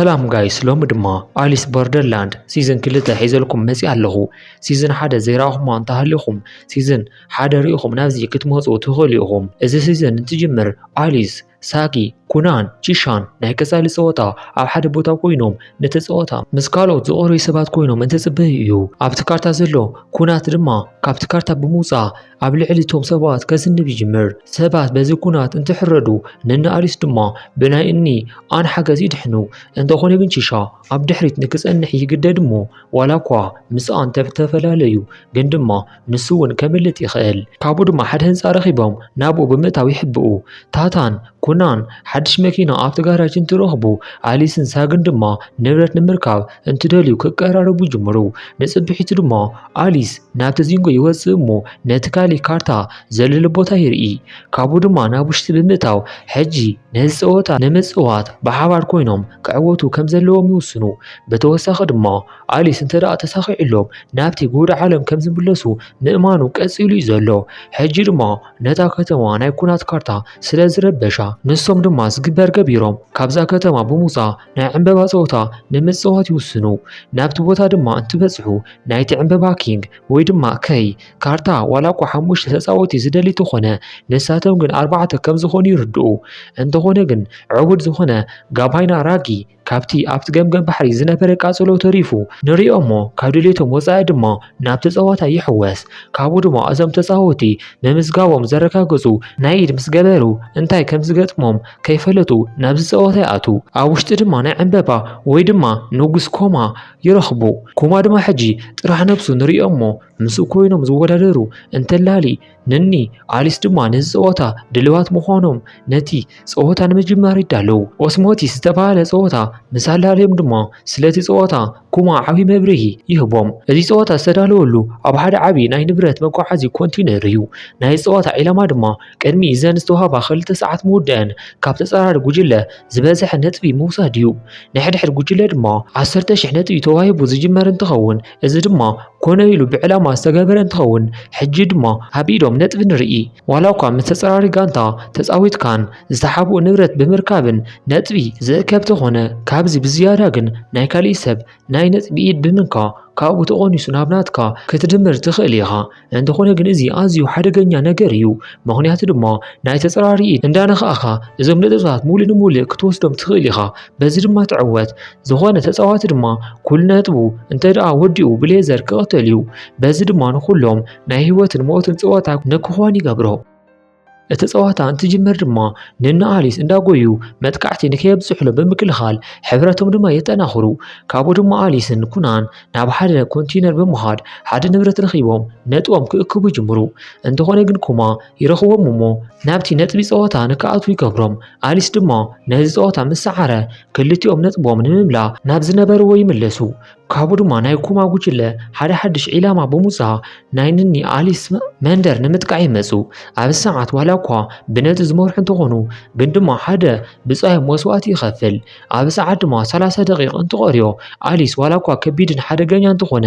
ሰላም ጋይስ፣ ሎሚ ድማ ኣሊስ ቦርደርላንድ ሲዝን ክልተ ሒዘልኩም መፂእ ኣለኹ። ሲዝን ሓደ ዘይረኣኹማ እንተሃሊኹም፣ ሲዝን ሓደ ርኢኹም ናብዚ ክትመፁ ትኽእሉ ኢኹም። እዚ ሲዝን እንትጅምር ኣሊስ፣ ሳጊ፣ ኩናን ቺሻን ናይ ቀፃሊ ፀወታ ኣብ ሓደ ቦታ ኮይኖም ነቲ ፀወታ ምስ ካልኦት ዝቐረዩ ሰባት ኮይኖም እንትፅበዩ እዩ። ኣብቲ ካርታ ዘሎ ኩናት ድማ ካብቲ ካርታ ብምውፃእ ኣብ ልዕሊ እቶም ሰባት ከዝንብ ይጅምር። ሰባት በዚ ኩናት እንትሕረዱ፣ ንንኣሊስ ድማ ብናይ እኒ ኣን ሓገዝ ይድሕኑ። እንተኾነ ግን ቺሻ ኣብ ድሕሪት ንክጸንሕ ይግደድ እሞ፣ ዋላ እኳ ምስ ኣን ተፈላለዩ፣ ግን ድማ ንሱ እውን ከምልጥ ይኽእል። ካብኡ ድማ ሓደ ህንጻ ረኺቦም ናብኡ ብምእታው ይሕብኡ። ታታን ኩናን ሓድሽ መኪና ኣብቲ ጋራጅ እንትረኽቡ፣ ኣሊስን ሳግን ድማ ንብረት ንምርካብ እንትደልዩ ክቀራረቡ ይጅምሩ። ንጽብሒቱ ድማ ኣሊስ ናብቲ ዚንጎ ይወጽእ እሞ ነቲ ካሊ ካርታ ዘለሉ ቦታ ይርኢ። ካብኡ ድማ ናብ ውሽጢ ብምእታው ሕጂ ነዚ ጸወታ ንምጽዋት ብሓባር ኮይኖም ክዕወቱ ከም ዘለዎም ይውስኑ። ብተወሳኺ ድማ ኣሊስ እንተ ደኣ ተሳኺዕሎም ናብቲ ጉድ ዓለም ከም ዝምለሱ ምእማኑ ቀጺሉ እዩ ዘሎ። ሕጂ ድማ ነታ ከተማ ናይ ኩናት ካርታ ስለ ዝረበሻ፣ ንሶም ድማ ዝግበር ገቢሮም ካብዛ ከተማ ብምውጻእ ናይ ዕምበባ ጸወታ ንምጽዋት ይውስኑ። ናብቲ ቦታ ድማ እንትበጽሑ ናይቲ ዕምበባ ኪንግ ወይ ድማ ከይ ካርታ ዋላ እኳ ሓሙሽተ ተጻወቲ ዝደሊ ተኾነ፣ ንሳቶም ግን ኣርባዕተ ከም ዝኾኑ ይርድኡ። እንተኾነ ግን ዕቡድ ዝኾነ ጋባይና ራጊ ካብቲ ኣብቲ ገምገም ባሕሪ ዝነበረ ቃጽሎ ተሪፉ ንሪኦ እሞ ካብ ድሌቶም ወጻኢ ድማ ናብቲ ጸዋታ ይሕወስ። ካብኡ ድማ እዞም ተጻወቲ ምምዝጋቦም ዘረጋገጹ ናይ ኢድ ምስ ገበሩ እንታይ ከም ዝገጥሞም ከይፈለጡ ናብዚ ጸዋታ ይኣቱ። ኣብ ውሽጢ ድማ ናይ ዕምበባ ወይ ድማ ንጉስ ኮማ ይረኽቡ። ኮማ ድማ ሕጂ ጥራሕ ነብሱ ንሪኦ እሞ ምስኡ ኮይኖም ዝወዳደሩ እንተላሊ ንኒ ኣሊስ ድማ ነዚ ጸወታ ድልዋት ምዃኖም ነቲ ጸወታ ንምጅማር ይዳለዉ። ኦስሞቲስ ዝተባህለ ጸወታ ምስ ኣላለዮም ድማ ስለቲ ጸወታ ኩማ ዓብዪ መብርሂ ይህቦም። እዚ ጸወታ ዝተዳለወሉ ኣብ ሓደ ዓብዪ ናይ ንብረት መጓዓዚ ኮንቴነር እዩ። ናይ ጸወታ ዒላማ ድማ ቅድሚ እዘን ዝተዋህባ ክልተ ሰዓት ምውዳእን ካብ ተጻራሪ ጉጅለ ዝበዝሐ ነጥቢ ምውሳድ እዩ። ንሕድሕድ ጉጅለ ድማ ዓሰርተ ሽሕ ነጥቢ ተዋሂቡ ዝጅመር እንትኸውን፣ እዚ ድማ ኮነ ኢሉ ብዕላማ ዝተገበረ እንትኸውን፣ ሕጂ ድማ ኣብ ኢዶም ነጥቢ ንርኢ። ዋላ እኳ ምስ ተጻራሪ ጋንታ ተጻዊትካን ዝተሓብኡ ንብረት ብምርካብን ነጥቢ ዝእከብ ተኾነ፣ ካብዚ ብዝያዳ ግን ናይ ካሊእ ሰብ ናይ ነጥቢ ኢድ ብምንካ ካብኡ ተቖኒሱ ናብ ናትካ ክትድምር ትኽእል ኢኻ። እንተኾነ ግን እዚ ኣዝዩ ሓደገኛ ነገር እዩ። ምኽንያቱ ድማ ናይ ተጻራሪ ኢድ እንዳነኻእኻ እዞም ነጥብታት ሙሉእ ንሙሉእ ክትወስዶም ትኽእል ኢኻ። በዚ ድማ ትዕወት። ዝኾነ ተጻዋቲ ድማ ኩሉ ነጥቡ እንተ ደኣ ወዲኡ ብሌዘር ክቕተል እዩ። በዚ ድማ ንኹሎም ናይ ህይወትን ሞትን ጸወታ ንክኾን ይገብሮ። እቲ ጸዋታ እንትጅምር ድማ ንንኣሊስ እንዳጎዩ መጥቃዕቲ ንከየብዝሕሎም ብምክልኻል ሕብረቶም ድማ የጠናኽሩ። ካብኡ ድማ ኣሊስን ኩናን ናብ ሓደ ኮንቴነር ብምኻድ ሓደ ንብረት ረኺቦም ነጥቦም ክእክቡ ይጅምሩ። እንተኾነ ግን ኩማ ይረኽቦም እሞ ናብቲ ነጥቢ ጸወታ ንክኣትዉ ይገብሮም። ኣሊስ ድማ ነዚ ጸወታ ምስ ሰዓረ ክልቲኦም ነጥቦም ንምምላእ ናብ ዝነበርዎ ይምለሱ። ካብኡ ድማ ናይ ኩማ ጉጅለ ሓደ ሓድሽ ዒላማ ብምውጻእ ናይ ንኒ ኣሊስ መንደር ንምጥቃዕ ይመጹ። ኣብዚ ሰዓት ዋላ እኳ ብነጥቢ ዝመርሑ እንተኾኑ፣ ግን ድማ ሓደ ብጻዮም መስዋእቲ ይኸፍል። ኣብዚ ሰዓት ድማ ሰላሳ ደቂቕ እንትቐርዮ ኣሊስ ዋላ እኳ ከቢድን ሓደገኛ እንተኾነ፣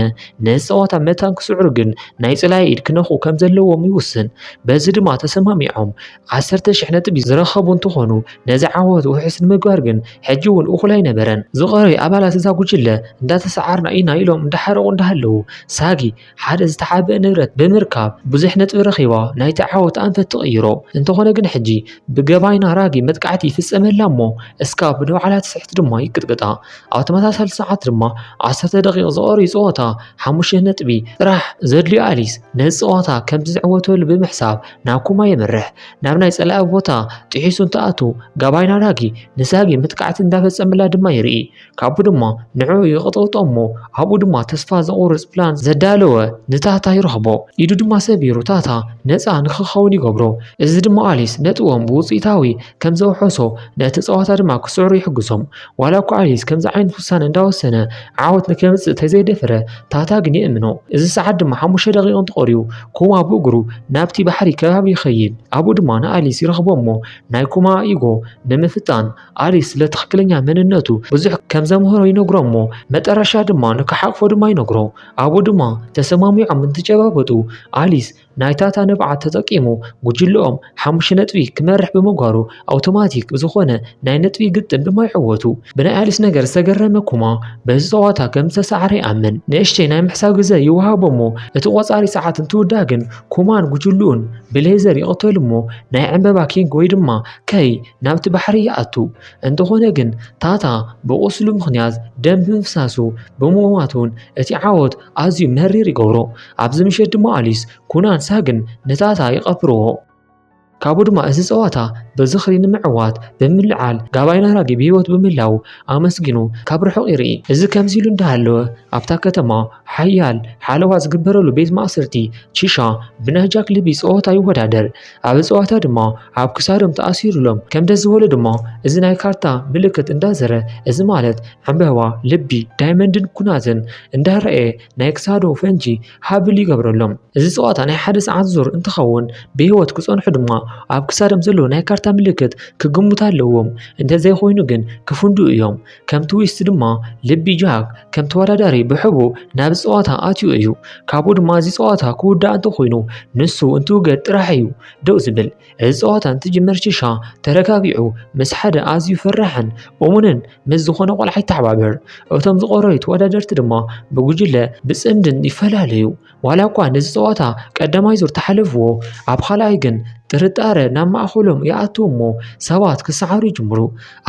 ነዚ ጸዋታ መታን ክስዕሩ ግን ናይ ጽላኢ ኢድ ክነኽኡ ከም ዘለዎም ይውስን። በዚ ድማ ተሰማሚዖም ዓሰርተ ሽሕ ነጥቢ ዝረኸቡ እንትኾኑ፣ ነዚ ዓወት ውሑስ ንምግባር ግን ሕጂ እውን እኹል ኣይነበረን። ዝቐረዩ ኣባላት እዛ ጉጅለ እንዳተሰዓርና ኢና ኢሎም እንዳሓረቑ እንዳሃለዉ፣ ሳጊ ሓደ ዝተሓብአ ንብረት ብምርካብ ብዙሕ ነጥቢ ረኺባ ናይቲ ዓወት ኣንፈት ትቕይሮ። እንተኾነ ግን ሕጂ ብገባይና ራጊ መጥቃዕቲ ይፍጸመላ እሞ እስካብ ንባዕላ ትስሕት ድማ ይቅጥቅጣ። ኣብ ተመሳሳሊ ሰዓት ድማ ዓሰርተ ደቂቕ ዝቐረዩ ጸወታ ሓሙሽተ ነጥቢ ጥራሕ ዘድልዮ ኣሊስ ነዚ ጸወታ ከም ዝዕወተሉ ብምሕሳብ ናብ ኩማ የምርሕ። ናብ ናይ ጸላኢ ቦታ ጥሒሱ እንትኣቱ ጋባይና ራጊ ንሳጊ መጥቃዕቲ እንዳፈጸመላ ድማ ይርኢ። ካብኡ ድማ ንዕኡ ይቕጥቕጦ እሞ ኣብኡ ድማ ተስፋ ዘቑርጽ ፕላን ዘዳለወ ንታታ ይረኽቦ። ኢዱ ድማ ሰቢሩ ታታ ነጻ ንክኸውን ይገብሮ። እዚ ድማ ኣሊስ ነጥቦም ብውጽኢታዊ ከም ዘውሐሶ ነቲ ጸዋታ ድማ ክስዕሩ ይሕግዞም። ዋላ እኳ ኣሊስ ከምዚ ዓይነት ውሳነ እንዳወሰነ ዓወት ንከምጽእ ተዘይደፈረ ታታ ግን የእምኖ። እዚ ሰዓት ድማ ሓሙሽተ ደቂቕ እንትቐርዩ ኩማ ብእግሩ ናብቲ ባሕሪ ከባቢ ይኸይድ። ኣብኡ ድማ ንኣሊስ ይረኽቦ እሞ ናይ ኩማ ኢጎ ንምፍታን ኣሊስ ስለ ትኽክለኛ መንነቱ ብዙሕ ከም ዘምህሮ ይነግሮ እሞ መጠረሻ ድማ ንክሓቕፎ ድማ ይነግሮ። ኣብኡ ድማ ተሰማሚዖም እንትጨባበጡ ኣሊስ ናይ ታታ ንብዓት ተጠቂሙ ጉጅልኦም ሓሙሽተ ነጥቢ ክመርሕ ብምግባሩ ኣውቶማቲክ ዝኾነ ናይ ነጥቢ ግጥም ድማ ይዕወቱ። ብናይ ኣሊስ ነገር ዝተገረመ ኩማ በዚ ጸዋታ ከም ዝተሰዓረ ይኣምን። ንእሽተይ ናይ ምሕሳብ ግዜ ይወሃቦ እሞ እቲ ቆጻሪ ሰዓት እንትውዳእ ግን ኩማን ጉጅልኡን ብሌዘር ይቕተሉ እሞ ናይ ዕምበባ ኪንግ ወይ ድማ ከይ ናብቲ ባሕሪ ይኣቱ። እንተኾነ ግን ታታ ብቁስሉ ምኽንያት ደም ብምፍሳሱ ብምውማቱን እቲ ዓወት ኣዝዩ መሪር ይገብሮ። ኣብዚ ምሸት ድማ ኣሊስ ኩናን ሳግን ንታታ ይቐብርዎ። ካብኡ ድማ እዚ ጸዋታ ብዝኽሪ ንምዕዋት ብምልዓል ጋባይና ራጊ ብህይወት ብምህላው ኣመስጊኑ ካብ ርሑቕ ይርኢ። እዚ ከምዚ ኢሉ እንዳሃለወ ኣብታ ከተማ ሓያል ሓለዋ ዝግበረሉ ቤት ማእሰርቲ ቺሻ ብናይ ጃክ ልቢ ጸወታ ይወዳደር። ኣብ ጸወታ ድማ ኣብ ክሳዶም ተኣሲሩሎም ከም ደስ ዝበሎ ድማ እዚ ናይ ካርታ ምልክት እንዳዘረ፣ እዚ ማለት ዕምበባ፣ ልቢ፣ ዳይመንድን ኩናትን እንዳረኣየ ናይ ክሳዶ ፈንጂ ሃብል ይገብረሎም። እዚ ጸዋታ ናይ ሓደ ሰዓት ዙር እንትኸውን ብህይወት ክጸንሑ ድማ ኣብ ክሳዶም ዘለዉ ናይ ካርታ ምልክት ክግምቱ ኣለዎም። እንተዘይኮይኑ ግን ክፍንድኡ እዮም። ከም ትዊስት ድማ ልቢ ጃክ ከም ተወዳዳሪ ብሕቡእ ናብ ጸዋታ ኣትዩ እዩ። ካብኡ ድማ እዚ ጸዋታ ክውዳእ እንተኾይኑ ንሱ እንትውገድ ጥራሕ እዩ ደው ዝብል። እዚ ጸዋታ እንትጅመር ቺሻ ተረጋጊዑ ምስ ሓደ ኣዝዩ ፈራሕን እሙንን ምስ ዝኾነ ቆልዓ ይተሓባበር። እቶም ዝቐረዩ ተወዳደርቲ ድማ ብጉጅለ ብጽምድን ይፈላለዩ። ዋላ እኳ ነዚ ጸዋታ ቀዳማይ ዙር ተሓለፍዎ፣ ኣብ ካልኣይ ግን ጥርጣረ ናብ ማእከሎም ይኣቱ እሞ ሰባት ክሰዓሩ ይጅምሩ።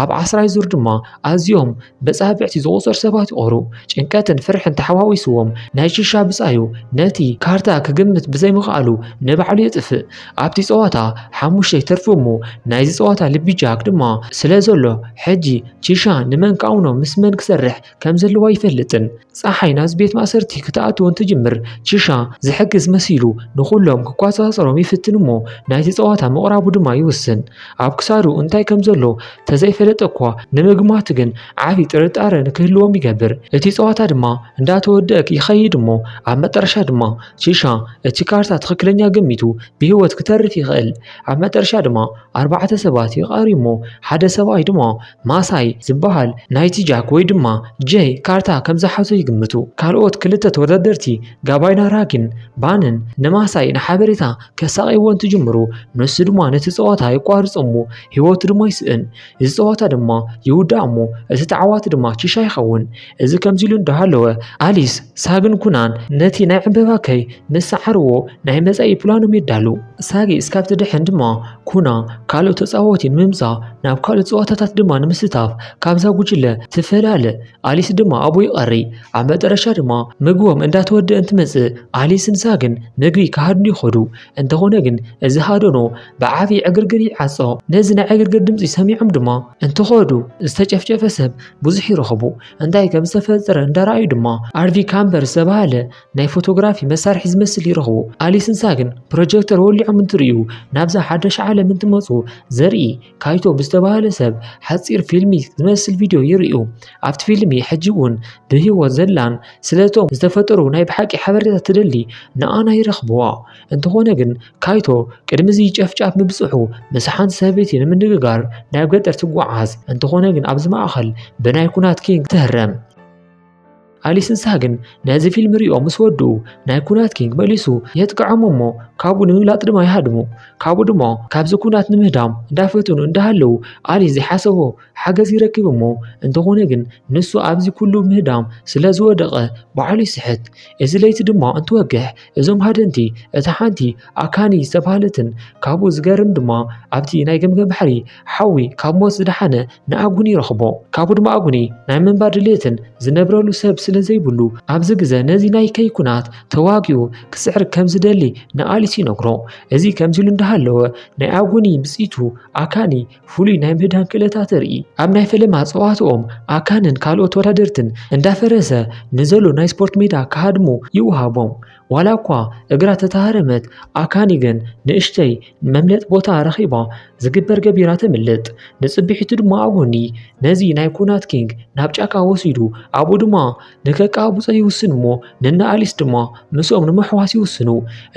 ኣብ ዓስራይ ዙር ድማ ኣዝዮም በጻብዕቲ ዝቑጸር ሰባት ይቐሩ። ጭንቀትን ፍርሕን ተሓዋዊስዎም ናይ ቺሻ ብጻዩ ነቲ ካርታ ክግምት ብዘይምኽኣሉ ንባዕሉ የጥፍእ። ኣብቲ ጸዋታ ሓሙሽተ ይተርፉ እሞ ናይዚ ጸዋታ ልቢ ጃክ ድማ ስለ ዘሎ ሕጂ ቺሻ ንመን ክኣምኖ ምስ መን ክሰርሕ ከም ዘለዋ ይፈልጥን። ጸሓይ ናብዚ ቤት ማእሰርቲ ክትኣትዎ እንትጅምር ቺሻ ዝሕግዝ መሲሉ ንኹሎም ክቆጻጸሮም ይፍትን እሞ ናይቲ ጸዋታ ምቕራቡ ድማ ይውስን። ኣብ ክሳዱ እንታይ ከም ዘሎ ተዘይፈለጠ እኳ ንምግማቱ ግን ዓቢ ጥርጣረ ንክህልዎም ይገብር። እቲ ጸዋታ ድማ እንዳተወደአ ይኸይድ እሞ ኣብ መጠረሻ ድማ ቺሻ እቲ ካርታ ትኽክለኛ ገሚቱ ብህይወት ክተርፍ ይኽእል። ኣብ መጠረሻ ድማ ኣርባዕተ ሰባት ይቐርዩ እሞ ሓደ ሰብኣይ ድማ ማሳይ ዝበሃል ናይቲ ጃክ ወይ ድማ ጀይ ካርታ ከም ዝሓዞ ይግምቱ። ካልኦት ክልተ ተወዳደርቲ ጋባይና ራጊን ባንን ንማሳይ ንሓበሬታ ከሳቕይዎ እንትጅምሩ ንሱ ድማ ነቲ ጸዋታ የቋርጾ እሞ ህይወቱ ድማ ይስእን። እዚ ጸዋታ ድማ ይውዳእ እሞ እቲ ተዓዋቲ ድማ ቺሻ ይኸውን። እዚ ከምዚ ኢሉ እንዳሃለወ ኣሊስ፣ ሳግን ኩናን ነቲ ናይ ዕምበባ ከይ ምስ ሰዓርዎ ናይ መጻኢ ፕላኖም የዳሉ። ሳጊ እስካብ ትድሕን ድማ ኩና ካልኦት ተጻወቲ ንምምጻእ ናብ ካልኦት ጸዋታታት ድማ ንምስታፍ ካብዛ ጉጅለ ትፈላለ። ኣሊስ ድማ ኣብኡ ይቐሪ። ኣብ መጠረሻ ድማ ምግቦም እንዳተወደአ እንትመጽእ ኣሊስን ሳግን ምግቢ ክሃድኑ ይኸዱ። እንተኾነ ግን እዚ ሃደኖ ብዓቢ ዕግርግር ይዓጾ። ነዚ ናይ ዕግርግር ድምጺ ሰሚዖም ድማ እንትኸዱ ዝተጨፍጨፈ ሰብ ብዙሕ ይረኽቡ። እንታይ ከም ዝተፈጠረ እንዳረኣዩ ድማ ኣርቪ ካምበር ዝተባሃለ ናይ ፎቶግራፊ መሳርሒ ዝመስል ይረኽቡ። ኣሊስን ሳግን ፕሮጀክተር ወሊዖም እንትርእዩ ናብዛ ሓደሽ ዓለም እንትመጹ ዘርኢ ካይቶ ብዝተባሃለ ሰብ ሓጺር ፊልሚ ዝመስል ቪድዮ ይርእዩ። ኣብቲ ፊልሚ ሕጂ እውን ብህይወት ዘላን ስለቶም ዝተፈጠሩ ናይ ብሓቂ ሓበሬታ ትደሊ ንኣና ይረኽብዋ። እንተኾነ ግን ካይቶ ቅድሚ እዚ ጨፍጫፍ ምብጽሑ ምስ ሓንቲ ሰበይቲ ንምንግጋር ናብ ገጠር ትጓዓዝ። እንተኾነ ግን ኣብዚ ማእኸል ብናይ ኩናት ኪንግ ትህረም። ኣሊስን ሳግን ነዚ ፊልም ሪኦ ምስ ወድኡ ናይ ኩናት ኪንግ መሊሱ የጥቅዖም እሞ ካብኡ ንምምላጥ ድማ ይሃድሙ። ካብኡ ድማ ካብዚ ኩናት ንምህዳም እንዳፈተኑ እንዳሃለዉ ኣሊስ ዘይሓሰቦ ሓገዝ ይረክብ እሞ እንተኾነ ግን ንሱ ኣብዚ ኩሉ ምህዳም ስለ ዝወደቐ ባዕሉ ይስሕት። እዚ ለይቲ ድማ እንትወግሕ እዞም ሃደንቲ እታ ሓንቲ ኣካኒ ዝተባህለትን ካብኡ ዝገርም ድማ ኣብቲ ናይ ገምገም ባሕሪ ሓዊ ካብ ሞት ዝደሓነ ንኣጉኒ ይረኽቦ። ካብኡ ድማ ኣጉኒ ናይ ምንባር ድሌትን ዝነብረሉ ሰብ ስለ ዘይብሉ ኣብዚ ግዘ ነዚ ናይ ከይ ኩናት ተዋጊኡ ክስዕር ከም ዝደሊ ንኣሊስ ይነግሮ። እዚ ከምዚ ኢሉ እንዳሃለወ ናይ ኣጉኒ ብፅኢቱ ኣካኒ ፍሉይ ናይ ምህዳን ክእለታት ተርኢ። ኣብ ናይ ፈለማ ፀዋትኦም ኣካንን ካልኦት ተወዳደርትን እንዳፈረሰ ንዘሎ ናይ ስፖርት ሜዳ ክሃድሙ ይወሃቦም። ዋላ እኳ እግራ ተተሃረመት ኣካኒ ግን ንእሽተይ መምለጥ ቦታ ረኺባ ዝግበር ገቢራ ተምልጥ። ንፅብሒቱ ድማ ኣጎኒ ነዚ ናይ ኩናት ኪንግ ናብ ጫካ ወሲዱ ኣብኡ ድማ ንከቃብጾ ይውስን እሞ ንና ኣሊስ ድማ ምስኦም ንምሕዋስ ይውስኑ።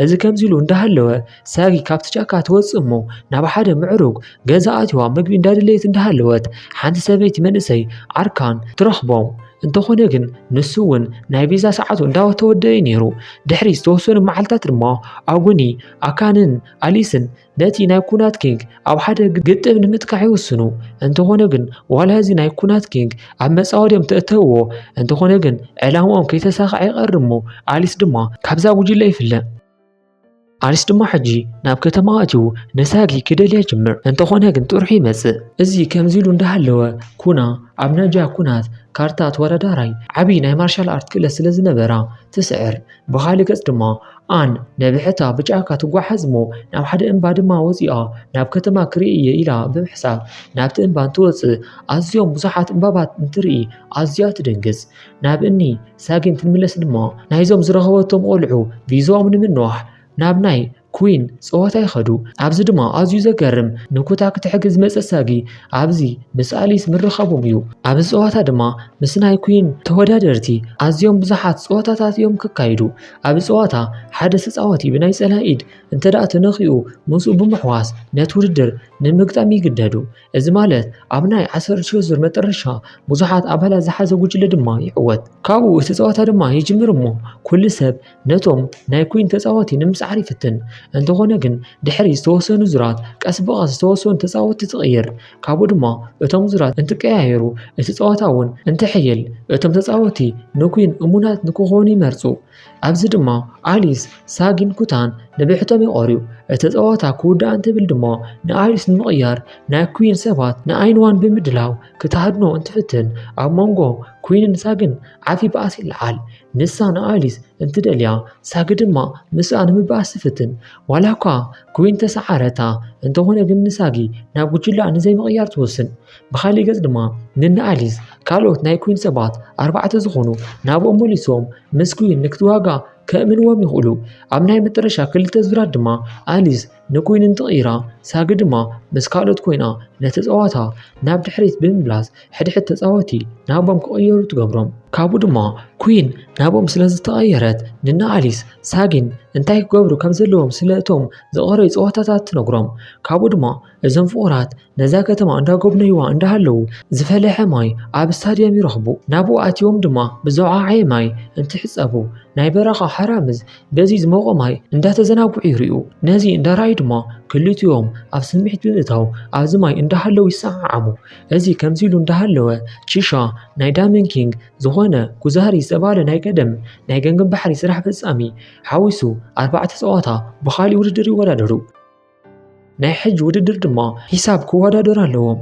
እዚ ከምዚ ኢሉ እንዳሃለወ ሳጊ ካብቲ ጫካ ትወፅእ እሞ ናብ ሓደ ምዕሩግ ገዛ ኣትዋ ምግቢ እንዳደለየት እንዳሃለወት ሓንቲ ሰበይቲ መንእሰይ ኣርካን ትረኽቦም። እንተኾነ ግን ንሱ እውን ናይ ቪዛ ሰዓቱ እንዳተወደአ እዩ ነይሩ። ድሕሪ ዝተወሰኑ መዓልታት ድማ ኣጉኒ፣ ኣካንን ኣሊስን ነቲ ናይ ኩናት ኪንግ ኣብ ሓደ ግጥም ንምጥቃዕ ይውስኑ። እንተኾነ ግን ዋላ እዚ ናይ ኩናት ኪንግ ኣብ መጻወድዮም ተእተውዎ፣ እንተኾነ ግን ዕላማኦም ከይተሳኽዐ ይቐርሞ፣ ኣሊስ ድማ ካብዛ ጉጅለ ይፍለ። ኣሊስ ድማ ሕጂ ናብ ከተማ ኣትዩ ንሳጊ ክደልያ ጅምር። እንተኾነ ግን ጥርሑ ይመጽእ። እዚ ከምዚ ኢሉ እንዳሃለወ ኩና ኣብ ናጃ ኩናት ካርታ ተወዳዳራይ ዓቢ ናይ ማርሻል ኣርት ክእለት ስለ ዝነበራ ትስዕር። ብኻሊ ገጽ ድማ ኣን ነብሕታ ብጫካ ትጓሓዝ እሞ ናብ ሓደ እምባ ድማ ወጺኣ ናብ ከተማ ክርኢ እየ ኢላ ብምሕሳብ ናብቲ እምባ እንትወጽእ ኣዝዮም ብዙሓት እምባባት እንትርኢ ኣዝያ ትድንግጽ። ናብ እኒ ሳጊን ትምለስ ድማ ናይዞም ዝረኸበቶም ቆልዑ ቪዛኦም ንምንዋሕ ናብ ናይ ኩዊን ጸዋታ ይኸዱ። ኣብዚ ድማ ኣዝዩ ዘገርም ንኩታ ክትሕግዝ ዝመጸት ሳጊ ኣብዚ ምስ ኣሊስ ምርኻቦም እዩ። ኣብዚ ጸዋታ ድማ ምስ ናይ ኩዊን ተወዳደርቲ ኣዝዮም ብዙሓት ጸዋታታት እዮም ክካይዱ። ኣብዚ ጸዋታ ሓደ ተጻዋቲ ብናይ ጸላኢ ኢድ እንተ ደኣ ተነኺኡ ምስኡ ብምሕዋስ ነቲ ውድድር ንምግጣም ይግደዱ። እዚ ማለት ኣብ ናይ ዓሰርተ ዙር መጠረሻ ብዙሓት ኣባላት ዝሓዘ ጉጅለ ድማ ይዕወት። ካብኡ እቲ ጸዋታ ድማ ይጅምር እሞ ኩሉ ሰብ ነቶም ናይ ኩዊን ተጻወቲ ንምስዓር ይፍትን። እንተኾነ ግን ድሕሪ ዝተወሰኑ ዙራት ቀስ ብቐስ ዝተወሰኑ ተጻወቲ ትቕይር። ካብኡ ድማ እቶም ዙራት እንትቀያየሩ እቲ ጸዋታ እውን እንትሕይል እቶም ተጻወቲ ንኩዊን እሙናት ንክኾኑ ይመርጹ። ኣብዚ ድማ ኣሊስ፣ ሳጊን ኩታን ንብሕቶም ይቐርዩ። እቲ ጸዋታ ክውዳእ እንትብል ድማ ንኣሊስ ንምቕያር ናይ ኩዊን ሰባት ንኣይንዋን ብምድላው ክትሃድኖ እንትፍትን ኣብ መንጎ ኩዊንን ሳግን ዓቢ ባእሲ ይለዓል። ንሳ ንኣሊስ እንትደልያ ሳጊ ድማ ምስኣ ንምባኣስ ትፍትን። ዋላ እኳ ኩዊን ተሰዓረታ እንተኾነ ግን ንሳጊ ናብ ጉጅላ ንዘይምቕያር ትወስን። ብኻሊእ ገጽ ድማ ንንኣሊስ ካልኦት ናይ ኩዊን ሰባት ኣርባዕተ ዝኾኑ ናብኦም መሊሶም ምስ ኩዊን ንክትዋጋ ከእምንዎም ይኽእሉ። ኣብ ናይ መጠረሻ ክልተ ዙራት ድማ ኣሊስ ንኩዊን እንትቕይራ ሳጊ ድማ ምስ ካልኦት ኮይና ነቲ ጸዋታ ናብ ድሕሪት ብምምላስ ሕድሕድ ተጻወቲ ናቦም ክቕየሩ ትገብሮም። ካብኡ ድማ ኩዊን ናቦም ስለ ዝተቐየረት ንንኣሊስ ሳጊን እንታይ ክገብሩ ከም ዘለዎም ስለ እቶም ዝቐረዩ ጸዋታታት ትነግሮም። ካብኡ ድማ እዞም ፍቑራት ነዛ ከተማ እንዳጎብነይዋ እንዳሃለዉ ዝፈለሐ ማይ ኣብ ስታድየም ይረኽቡ። ናብኡ ኣትዮም ድማ ብዝወዓዓየ ማይ እንትሕጸቡ ናይ በረኻ ሓራምዝ በዚ ዝመቖ ማይ እንዳተዘናግዑ ይርእዩ። ነዚ እንዳረኣዩ ድማ ክልቲኦም ኣብ ስምዒት ብምእታው ኣብዚ ማይ እንዳሃለዉ ይሰዓዓሙ። እዚ ከምዚ ኢሉ እንዳሃለወ ቺሻ ናይ ዳይመንድ ኪንግ ዝኾነ ኩዛሪ ዝተባህለ ናይ ቀደም ናይ ገምገም ባሕሪ ስራሕ ፈጻሚ ሓዊሱ ኣርባዕተ ጸዋታ ብኻሊእ ውድድር ይወዳደሩ። ናይ ሕጂ ውድድር ድማ ሒሳብ ክወዳደሩ ኣለዎም።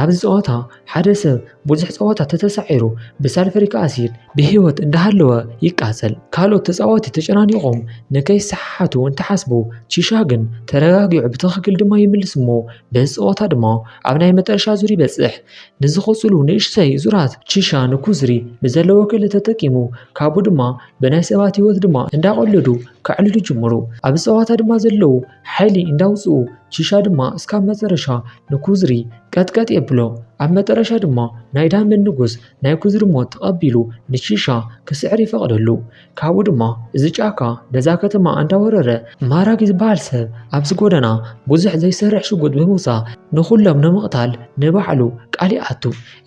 ኣብዚ ጸዋታ ሓደ ሰብ ብዙሕ ጸዋታ ተተሳዒሩ ብሳልፈሪክ ኣሲድ ብህይወት እንዳሃለወ ይቃጸል። ካልኦት ተጻወቲ ተጨናኒቖም ንከይሰሓሓቱ እንትሓስቡ ቺሻ ግን ተረጋጊዑ ብትኽክል ድማ ይምልስ እሞ በዚ ጸዋታ ድማ ኣብ ናይ መጠረሻ ዙር ይበጽሕ። ንዝቕጽሉ ንእሽተይ ዙራት ቺሻ ንኩዝሪ ብዘለዎ ክእለት ተጠቂሙ ካብኡ ድማ ብናይ ሰባት ህይወት ድማ እንዳቐለዱ ከዕልሉ ጅምሩ። ኣብዚ ጸዋታ ድማ ዘለዉ ሓይሊ እንዳውጽኡ ቺሻ ድማ እስካብ መጠረሻ ንኩዝሪ ቀጥቀጥ የብሎ። ኣብ መጠረሻ ድማ ናይ ዳይመንድ ንጉስ ናይ ኩዝሪ ሞት ተቐቢሉ ንቺሻ ክስዕር ይፈቕደሉ። ካብኡ ድማ እዚ ጫካ ነዛ ከተማ እንዳወረረ ማራጊ ዝበሃል ሰብ ኣብዚ ጎደና ብዙሕ ዘይሰርሕ ሽጉጥ ብምውጻእ ንኹሎም ንምቕታል ንባዕሉ ቃል ይኣቱ።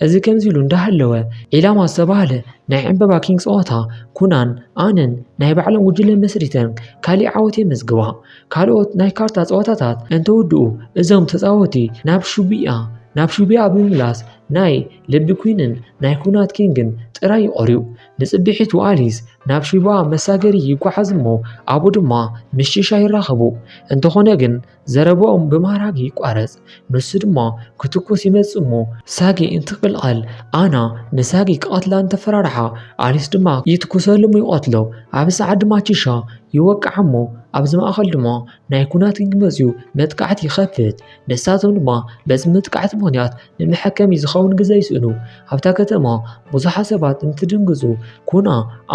እዚ ከምዚ ኢሉ እንዳሃለወ ዒላማ ዝተባህለ ናይ ዕምበባ ኪንግ ጸዋታ ኩናን ኣንን ናይ ባዕሎም ጉጅለ መስሪተን ካሊእ ዓወት የመዝግባ። ካልኦት ናይ ካርታ ጸዋታታት እንተወድኡ እዞም ተጻወቲ ናብ ሹቢያ ናብ ሹቢያ ብምምላስ ናይ ልቢ ኩዊንን ናይ ኩናት ኪንግን ጥራይ ይቐርዩ። ንጽብሒቱ ኣሊስ ናብ ሹቢያ መሳገሪ ይጓዓዝ እሞ ኣብኡ ድማ ምስ ቺሻ ይራኸቡ። እንተኾነ ግን ዘረባኦም ብማራጊ ይቋረጽ። ንሱ ድማ ክትኩስ ይመጽእ እሞ ሳጊ እንትቅልቐል ኣና ንሳጊ ክቐትላ እንተፈራርሓ ኣሊስ ድማ ይትኩሰሉ እሞ ይቐትሎ። ኣብ ሰዓት ድማ ቺሻ ይወቅዓ እሞ ኣብዚ ማእኸል ድማ ናይ ኩናት ኪንግ መጽዩ መጥቃዕቲ ይኸፍት። ንሳቶም ድማ በዚ መጥቃዕቲ ምኽንያት ንመሐከሚ ዝኸውን ግዘ ይስእኑ። ኣብታ ከተማ ብዙሓት ሰባት እንትድንግጹ ኩና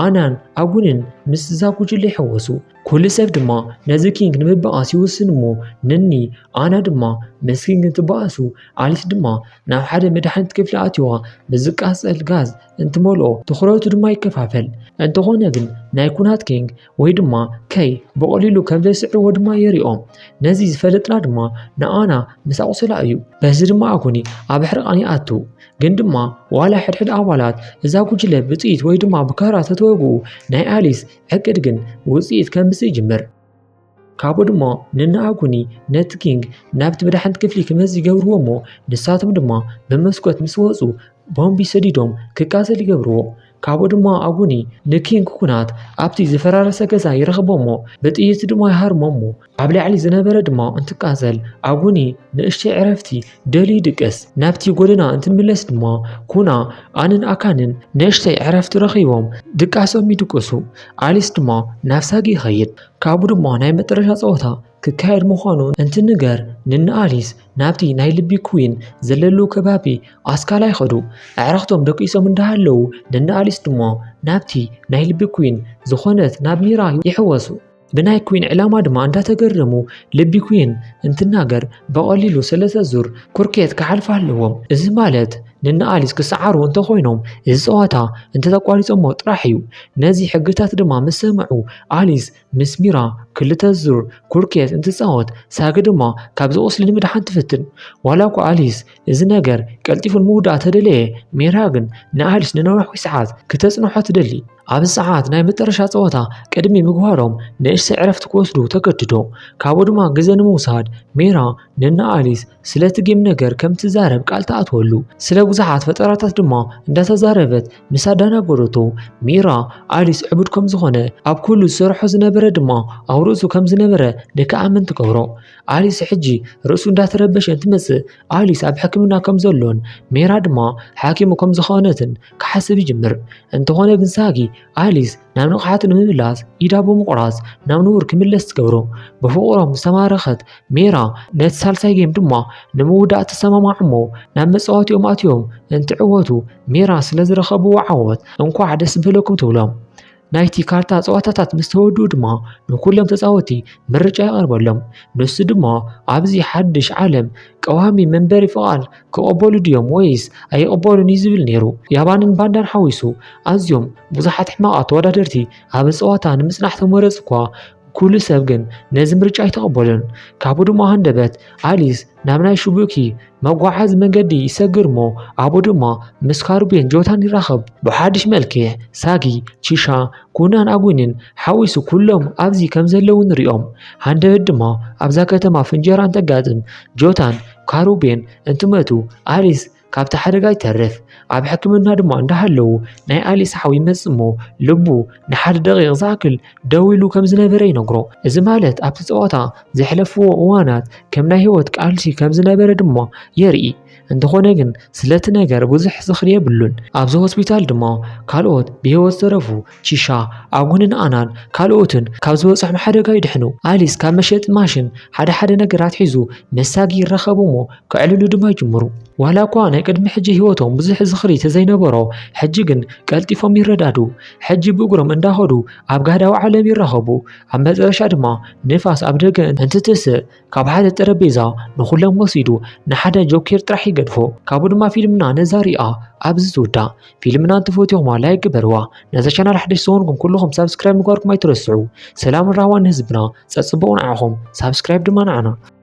ኣናን ኣጉንን ምስዛ ጉጅለ ይሕወሱ። ኩሉ ሰብ ድማ ነዚ ኪንግ ንምብኣስ ይውስን እሞ ንኒ ኣና ድማ ምስ ኪንግ እንትበኣሱ ኣሊስ ድማ ናብ ሓደ መድሓኒት ክፍሊ ኣትዋ ብዝቃጸል ጋዝ እንትመልኦ ትኹረቱ ድማ ይከፋፈል። እንተኾነ ግን ናይ ኩናት ኪንግ ወይ ድማ ከይ ብቐሊሉ ከም ዘይስዕርዎ ድማ የሪኦም። ነዚ ዝፈለጥና ድማ ንኣና ምስ ኣቑሰላ እዩ። በዚ ድማ ኣጉኒ ኣብ ሕርቓን ይኣቱ። ግን ድማ ዋላ ሕድሕድ ኣባላት እዛ ጉጅለ ብጥይት ወይ ድማ ብካራ ተተወግኡ ናይ ኣሊስ ዕቅድ ግን ውፅኢት ከምፅእ ይጅምር። ካብኡ ድማ ንንኣጉኒ ነቲ ኪንግ ናብቲ ብዳሕንቲ ክፍሊ ክመጽእ ይገብርዎ እሞ ንሳቶም ድማ ብመስኮት ምስ ወጹ ቦምቢ ሰዲዶም ክቃጸል ይገብርዎ። ካብኡ ድማ ኣጉኒ ንኪንግ ኩናት ኣብቲ ዝፈራረሰ ገዛ ይረኽቦ እሞ ብጥይት ድማ ይሃርሞ እሞ ኣብ ላዕሊ ዝነበረ ድማ እንትቃጸል ኣጉኒ ንእሽተይ ዕረፍቲ ደልዩ ይድቅስ። ናብቲ ጎደና እንትምለስ ድማ ኩና ኣንን ኣካንን ንእሽተይ ዕረፍቲ ረኺቦም ድቃሶም ይድቅሱ። ኣሊስ ድማ ናብ ሳጊ ይኸይድ። ካብኡ ድማ ናይ መጠረሻ ጸወታ ክካየድ ምዃኑ እንትንገር ንንኣሊስ ናብቲ ናይ ልቢ ኩዊን ዘለሉ ከባቢ ኣስካላ ይኸዱ። ኣዕርኽቶም ደቂሶም እንዳሃለዉ ንንኣሊስ ድማ ናብቲ ናይ ልቢ ኩዊን ዝኾነት ናብ ሚራ ይሕወሱ። ብናይ ኩዊን ዕላማ ድማ እንዳተገረሙ ልቢ ኩዊን እንትናገር ብቐሊሉ ሰለስተ ዙር ኩርኬት ክሓልፋ ኣለዎም። እዚ ማለት ንንኣሊስ ክሰዓሩ እንተኾይኖም እዚ ጸዋታ እንተተቋሪጾሞ ጥራሕ እዩ። ነዚ ሕግታት ድማ ምስ ሰምዑ ኣሊስ ምስ ሚራ ክልተ ዙር ኩርኬት እንትጻወት ሳጊ ድማ ካብዚ ቁስሊ ንምድሓን ትፍትን። ዋላ እኳ ኣሊስ እዚ ነገር ቀልጢፉ ንምውዳእ ተደለየ፣ ሚራ ግን ንኣሊስ ንነዊሕ ሰዓት ክተጽንሖ ትደሊ። ኣብዚ ሰዓት ናይ መጠረሻ ጸወታ ቅድሚ ምግባሮም ንእሽተይ ዕረፍቲ ክወስዱ ተገድዶ። ካብኡ ድማ ግዜ ንምውሳድ ሚራ ንንኣሊስ ስለቲ ጌም ነገር ከም ትዛረብ ቃል ትኣትወሉ። ስለ ብዙሓት ፈጠራታት ድማ እንዳተዛረበት ምስ ኣዳናጎረቶ ሚራ ኣሊስ ዕቡድ ከም ዝኾነ ኣብ ኩሉ ዝሰርሖ ዝነበረ ድማ ኣብ ርእሱ ከም ዝነበረ ንክኣምን ትገብሮ። ኣሊስ ሕጂ ርእሱ እንዳተረበሸ እንትመጽእ ኣሊስ ኣብ ሕክምና ከም ዘሎን ሜራ ድማ ሓኪሙ ከም ዝኾነትን ክሓስብ ይጅምር። እንተኾነ ግን ሳጊ ኣሊስ ናብ ንቕሓቱ ንምምላስ ኢዳ ብምቑራጽ ናብ ንቡር ክምለስ ትገብሮ። ብፍቕሮም ዝተማረኸት ሜራ ነቲ ሳልሳይ ጌም ድማ ንምውዳእ ትሰማማዕ እሞ ናብ መጻወቲኦም ኣትዮም እንትዕወቱ ሜራ ስለ ዝረኸብዎ ዓወት እንኳዕ ደስ በለኩም ትብሎም። ናይቲ ካርታ ጸዋታታት ምስ ተወድኡ ድማ ንኩሎም ተጻወቲ ምርጫ ይቐርበሎም። ንሱ ድማ ኣብዚ ሓድሽ ዓለም ቀዋሚ መንበሪ ፍቓድ ክቕበሉ ድዮም ወይስ ኣይቕበሉን እዩ ዝብል ነይሩ። ያባንን ባንዳን ሓዊሱ ኣዝዮም ብዙሓት ሕማቓት ተወዳደርቲ ኣብ ጸዋታ ንምጽናሕ ተመረጹ እኳ ኩሉ ሰብ ግን ነዚ ምርጫ ኣይተቐበሉን። ካብኡ ድማ ሃንደበት ኣሊስ ናብ ናይ ሽቡኪ መጓዓዚ መንገዲ ይሰግር እሞ ኣብኡ ድማ ምስ ካሩቤን ጆታን ይራኸብ። ብሓድሽ መልክዕ ሳጊ፣ ቺሻ፣ ኩናን ኣጉንን ሓዊሱ ኩሎም ኣብዚ ከም ዘለዉ ንሪኦም። ሃንደበት ድማ ኣብዛ ከተማ ፍንጀራ እንተጋጥም ጆታን ካሩቤን እንትመቱ ኣሊስ ካብቲ ሓደጋ ይተርፍ። ኣብ ሕክምና ድማ እንዳሃለዉ ናይ ኣሊስ ሓው ይመጽእ እሞ ልቡ ንሓደ ደቂቕ ዝኣክል ደው ኢሉ ከም ዝነበረ ይነግሮ። እዚ ማለት ኣብቲ ጸዋታ ዘሕለፍዎ እዋናት ከም ናይ ህይወት ቃልሲ ከም ዝነበረ ድማ የርኢ። እንተኾነ ግን ስለቲ ነገር ብዙሕ ዝኽሪ የብሉን። ኣብዚ ሆስፒታል ድማ ካልኦት ብህይወት ዝተረፉ ቺሻ፣ ኣጉንን ኣናን ካልኦትን ካብ ዝበጽሖም ሓደጋ ይድሕኑ። ኣሊስ ካብ መሸጢ ማሽን ሓደ ሓደ ነገራት ሒዙ መሳጊ ይራኸቡ እሞ ከዕልሉ ድማ ይጅምሩ። ዋላ እኳ ናይ ቅድሚ ሕጂ ህይወቶም ብዙሕ ዝኽሪ ተዘይነበሮ ሕጂ ግን ቀልጢፎም ይረዳዱ። ሕጂ ብእግሮም እንዳኸዱ ኣብ ጋህዳዊ ዓለም ይራኸቡ። ኣብ መጨረሻ ድማ ንፋስ ኣብ ደገ እንትትስእ ካብ ሓደ ጠረጴዛ ንኹሎም ወሲዱ ንሓደ ጆኬር ጥራሕ ይገድፎ። ካብኡ ድማ ፊልምና ነዛ ሪኣ ኣብዚ ትውዳእ። ፊልምና እንትፈትኹማ ላይክ ግበርዋ። ነዛ ቻናል ሓደሽ ዝኾንኩም ኩልኹም ሳብስክራይብ ምግባርኩም ኣይትረስዑ። ሰላምን ራህዋን ንህዝብና፣ ጸጽቡቑ ንዓኹም፣ ሳብስክራይብ ድማ ንዓና።